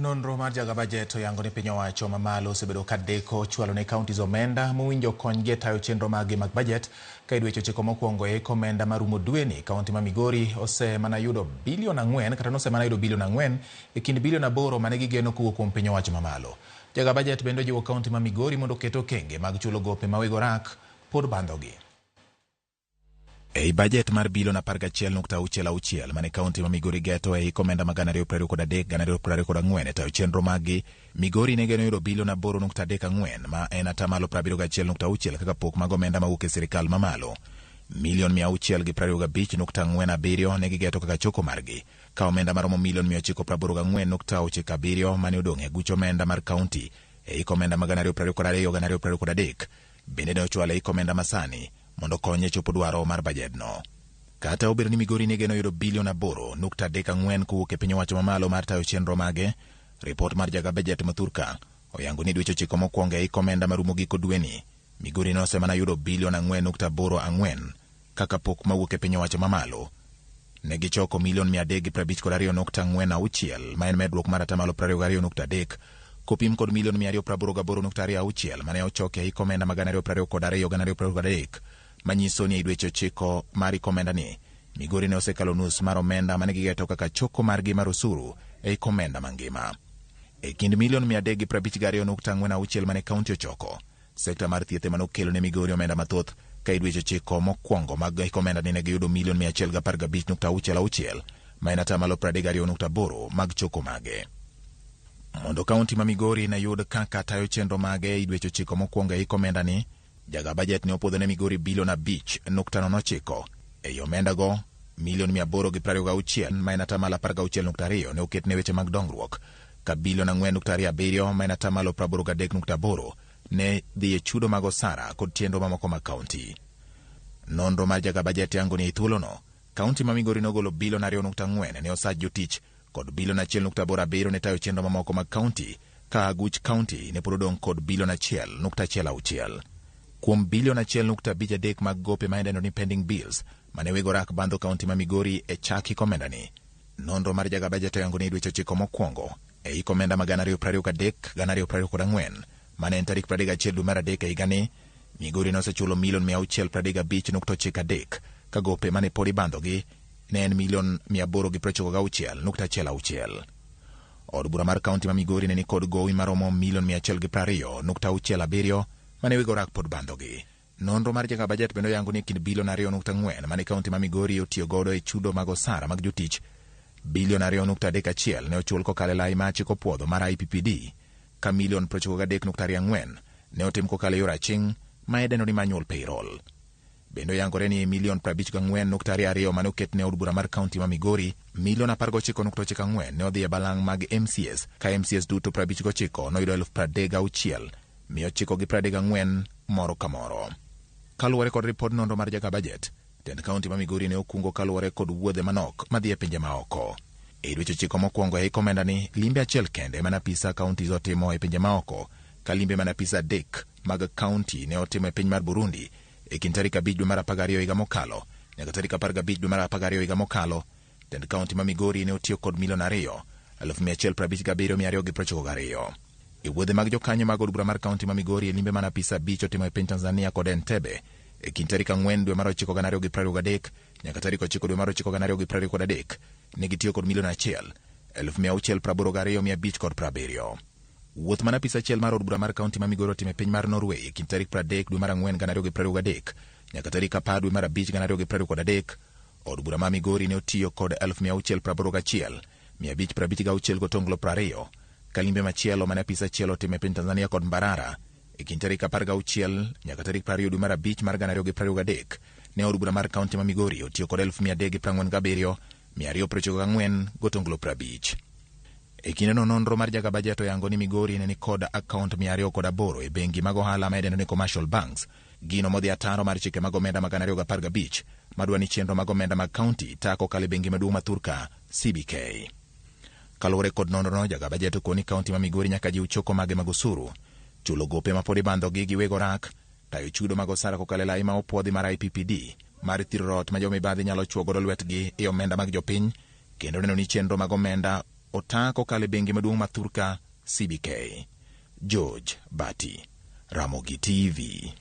Nonro mar jaga bajet oyango ni piny owacho mamalo osebedo ka deko chwalo ne counties omenda mowinjo konygi e tayo chenro maggi mag bajet. Ka e dweche 9 mokwongo e hik omenda marumo dweni, kaunti ma Migori osemana yudo bilion 4 kata nosemana yudo bilion 4 e kind bilion 8 mane gigeno kowuok kuom piny owacho mamalo. Jaga bajet bende ojiwo kaunti ma Migori mondo oket okenge mag chulo gope ma weg orak pod bandhogi. Ei bajet mar bilion 11.66 mane kaunti ma Migori geto e hik omenda ma 2023-2024 e tayo chenro maggi, Migori ne geno yudo bilion 8.34 ma en atamalo 71.6 kaka pok mag omenda mawuok e sirikal mamalo. Milion 625.47 ne gigeto kaka choko margi, ka omenda maromo milion 984.97 mane odong' e aguch omenda mar kaunti e hik omenda ma 2022-2023 bende ne ochwal e hik omenda masani mondo okony e chopo dwaro mar bajedno. Kata obedo ni Migori ne geno yudo bilion 8.34 kowuok e piny owacho mamalo mar tayo chenro mage, ripot mar jaga bajet ma thurka oyango ni dweche 9 mokwongo e hik omenda marumo giko dweni, Migori ne osemana yudo bilion 4.84 kaka pok mawuok e piny owacho mamalo. Ne gichoko milion 352.46 ma en medruok mar atamalo 22.3 kopim kod milion 288.26 mane ochoki e hik omenda ma 2022-2023, manyiso ni ei dweche 9 mar hik omenda ni, Migori ne osekalo nus mar omenda mane gigeto kaka choko margi mar osuru e hik omenda mangima. E kind milion 352.46 mane kaunti ochoko, sekta mar thieth ema nokelo ne Migori omenda mathoth, ka e dweche 9 mokwongo mag hik omenda ni ne giyudo milion 115.66 ma en atamalo 32.8 mag choko mage. Mondo kaunti ma Migori ne yud kaka tayo chenro mage e dweche 9 mokwongo e hik omenda ni, jaga bajet ne opuodho ne Migori bilion 5.09. Ei omenda go, milion 826 ma en atamalo 16.2 ne oket ne weche mag dongruok, ka bilion 4.27 ma en atamalo 83.8 ne dhi e chudo mag osara kod chenro mamoko mag kaunti. Nonro mar jaga bajet yango ni ei thuolono, kaunti ma Migori nogolo bilion 2.4 ne osach jotich kod bilion 1.87 ne tayo chenro mamoko mag kaunti, ka aguch kaunti ne pod odong' kod bilion 1.16. Kuom bilion 1.53 mag gope ma idendo ni pending bills mane weg orak bandho kaunti ma Migori e chak hik omenda ni, nonro mar jaga bajet oyango ni dweche 9 mokwongo e hik omenda ma 2023-2024 mane en tarik 31 dwe mar 3 e higani, Migori nosechulo milion 635.93 ka gope mane pod ibandhogi ne en milion 896.16. Od bura mar kaunti ma Migori ne nikod gowi maromo milion 120.67 mane weg orak pod bandhogi. Nonro mar jaga bajet bende oyango ni e kind bilion 2.4 mane kaunti ma Migori otiyo godo e chudo mag osara mag jotich, bilion 2.31 ne ochul kokalo e lai ma chik opuodho mar IPPD, ka milion 93.24 ne otim kokalo e yor aching' ma idendo ni manual payroll. Bende oyangore ni milion 54.22 mane oket ne od bura mar kaunti ma Migori, milion 19.94 ne odhi e balang' mag MCAs, ka MCAs duto 59 noyudo 36,934 moro ka moro. Kaluwore kod ripod nonro mar jaga bajet, tend kaunti ma Migori ne okungo kaluwore kod wuodhe manok madhi e pinje maoko. E dweche 9 mokwongo e hik omenda ni, limbe achiel kende mane apisa counties otimo e pinje maoko, ka limbe mane apisa 3 mag kaunti ne otimo e piny mar Burundi e kind tarik 5 dwe mar 12 higa mokalo nyaka tarik 15 dwe mar 12 higa mokalo. Tend kaunti ma Migori ne otiyo kod milion 2,157,292. E wuodhe mag jokanyo mag od bura mar kaunti ma Migori e limbe mane apisa 5 otimo e piny Tanzania kod Entebbe e kind tarik 4 dwe mar 9 2023 nyaka tarik 9 dwe mar 9 2023, ne gitiyo kod milion 1,682,570. Wuoth mane apisa achiel mar od bura mar kaunti ma Migori otimo e piny mar Norway e kind tarik 30 dwe mar 4 2023 nyaka tarik 10 dwe mar 5 2023, od bura ma Migori ne otiyo kod 681,556 gotonglo 20, ka limbe machielo mane apisa achiel otimo e piny Tanzania kod Mbarara e kind tarik 16 nyaka tarik 20 dwe mar 5 mar 2023, ne od bura mar kaunti ma Migori otiyo kod 347,294 gotonglo 50. E kindeno nonro mar jaga bajet oyango ni Migori ne nikod akaont 208 e bengi mag ohala ma idendo ni commercial banks, gino modhi ataro mar chike mag omenda mag 2015 madwa ni chenro mag omenda mag kaunti ta kokalo e bengi maduong' ma thurka CBK. Kaluwore kod nonrono, jaga bajet okoni kaunti ma Migori nyaka jiw choko mage mag osuru, chulo gope ma pod ibandhogi gi weg orak, tayo chudo mag osara kokalo e lai ma opuodhi mar IPPD mar thiro rot ma jomibadhi nyalo chuo godo lwetgi e omenda mag jopiny, kendo neno ni chenro mag omenda ota kokalo e bengi maduong' ma thurka CBK. George Bati, Ramogi TV.